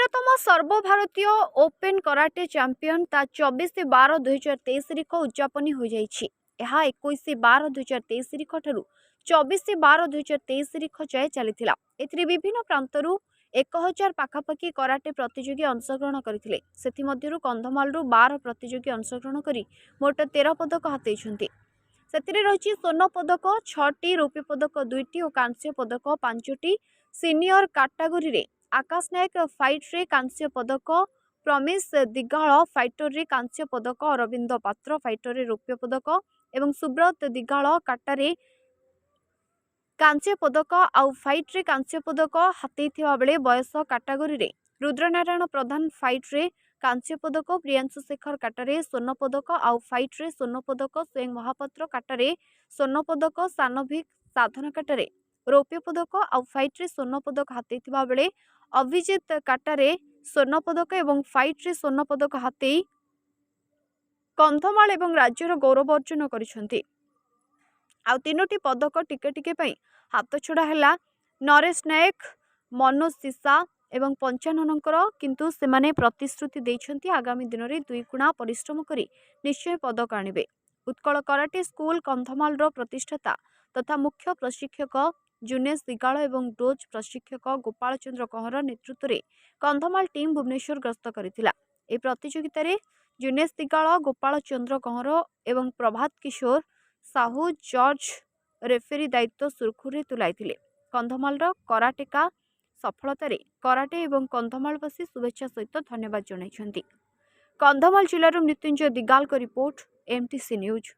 13ତମ ସର୍ବଭାରତୀୟ open karate champion ତା 24/12/2023 ତାରିଖ ଉଦଯାପନୀ ହୋଇଯାଇଛି। ଏହା 21/12/2023 ତାରିଖ ଠାରୁ 24/12/2023 ତାରିଖ ଯାଏ ଚାଲିଥିଲା। ଏଥିରେ ବିଭିନ୍ନ ପ୍ରାନ୍ତରୁ 1000 ପାଖାପାଖି କରାଟେ ପ୍ରତିଯୋଗୀ ଅଂଶଗ୍ରହଣ କରିଥିଲେ। ସେଥିମଧ୍ୟରୁ କନ୍ଧମାଳରୁ 12 ପ୍ରତିଯୋଗୀ ଅଂଶଗ୍ରହଣ କରି ମୋଟ 13 ପଦକ ହାତେଇଛନ୍ତି। ସେଥିରେ ରହିଛି ସ୍ୱର୍ଣ୍ଣ ପଦକ 6ଟି, ରୌପ୍ୟ ପଦକ 2ଟି ଓ କାଂସ୍ୟ ପଦକ 5ଟି। ସିନିୟର କାଟାଗୋରୀରେ ଆକାଶ ନାୟକ ଫାଇଟରେ କାଂସ୍ୟ ପଦକ, ପ୍ରମିଶ ଦିଗାଳ ଫାଇଟରରେ କାଂସ୍ୟ ପଦକ, ଅରବିନ୍ଦ ପାତ୍ର ଫାଇଟରରେ ରୌପ୍ୟ ପଦକ ଏବଂ ସୁବ୍ରତ ଦିଗାଳ କାଟାରେ କାଂସ୍ୟ ପଦକ ଆଉ ଫାଇଟରେ କାଂସ୍ୟ ପଦକ ହାତେଇଥିବା ବେଳେ ବୟସ କାଟାଗୋରୀରେ ରୁଦ୍ରନାରାୟଣ ପ୍ରଧାନ ଫାଇଟରେ କାଂସ୍ୟ ପଦକ, ପ୍ରିୟାଂଶୁ ଶେଖର କାଟାରେ ସ୍ୱର୍ଣ୍ଣ ପଦକ ଆଉ ଫାଇଟରେ ସ୍ୱର୍ଣ୍ଣ ପଦକ, ସ୍ୱୟଂ ମହାପାତ୍ର କାଟାରେ ସ୍ୱର୍ଣ୍ଣ ପଦକ, ସାନଭିକ ସାଧନ କାଟାରେ ରୌପ୍ୟ ପଦକ ଆଉ ଫାଇଟରେ ସ୍ୱର୍ଣ୍ଣ ପଦକ ହାତେଇଥିବା ବେଳେ ଅଭିଜିତ କାଟାରେ ସ୍ୱର୍ଣ୍ଣ ପଦକ ଏବଂ ଫାଇଟରେ ସ୍ୱର୍ଣ୍ଣ ପଦକ ହାତେଇ କନ୍ଧମାଳ ଏବଂ ରାଜ୍ୟର ଗୌରବ ଅର୍ଜନ କରିଛନ୍ତି। ଆଉ 3ଟି ପଦକ ଟିକେ ଟିକେ ପାଇଁ ହାତଛଡ଼ା ହେଲା ନରେଶ ନାୟକ, ମନୋଜ ସିସା ଏବଂ ପଞ୍ଚାନନଙ୍କର। କିନ୍ତୁ ସେମାନେ ପ୍ରତିଶ୍ରୁତି ଦେଇଛନ୍ତି, ଆଗାମୀ ଦିନରେ ଦୁଇଗୁଣା ପରିଶ୍ରମ କରି ନିଶ୍ଚୟ ପଦକ ଆଣିବେ। ଉତ୍କଳ କରାଟେ ସ୍କୁଲ କନ୍ଧମାଳର ପ୍ରତିଷ୍ଠାତା ତଥା ମୁଖ୍ୟ ପ୍ରଶିକ୍ଷକ ଜୁନେଶ ଦିଗାଳ ଏବଂ ଡୋଜ ପ୍ରଶିକ୍ଷକ ଗୋପାଳ ଚନ୍ଦ୍ର କହଁର ନେତୃତ୍ୱରେ କନ୍ଧମାଳ ଟିମ୍ ଭୁବନେଶ୍ୱର ଗସ୍ତ କରିଥିଲା। ଏହି ପ୍ରତିଯୋଗିତାରେ ଜୁନେଶ ଦିଗାଳ, ଗୋପାଳ ଚନ୍ଦ୍ର କହଁର ଏବଂ ପ୍ରଭାତ କିଶୋର ସାହୁ ଜଜ୍ ରେଫେରୀ ଦାୟିତ୍ୱ ସୁରୁଖୁରୁରେ ତୁଲାଇଥିଲେ। କନ୍ଧମାଳର କରାଟେକା ସଫଳତାରେ କରାଟେ ଏବଂ କନ୍ଧମାଳବାସୀ ଶୁଭେଚ୍ଛା ସହିତ ଧନ୍ୟବାଦ ଜଣାଇଛନ୍ତି। କନ୍ଧମାଳ ଜିଲ୍ଲାରୁ ମୃତ୍ୟୁଞ୍ଜୟ ଦିଗାଲଙ୍କ ରିପୋର୍ଟ, ଏମ୍ଟିସି ନ୍ୟୁଜ୍।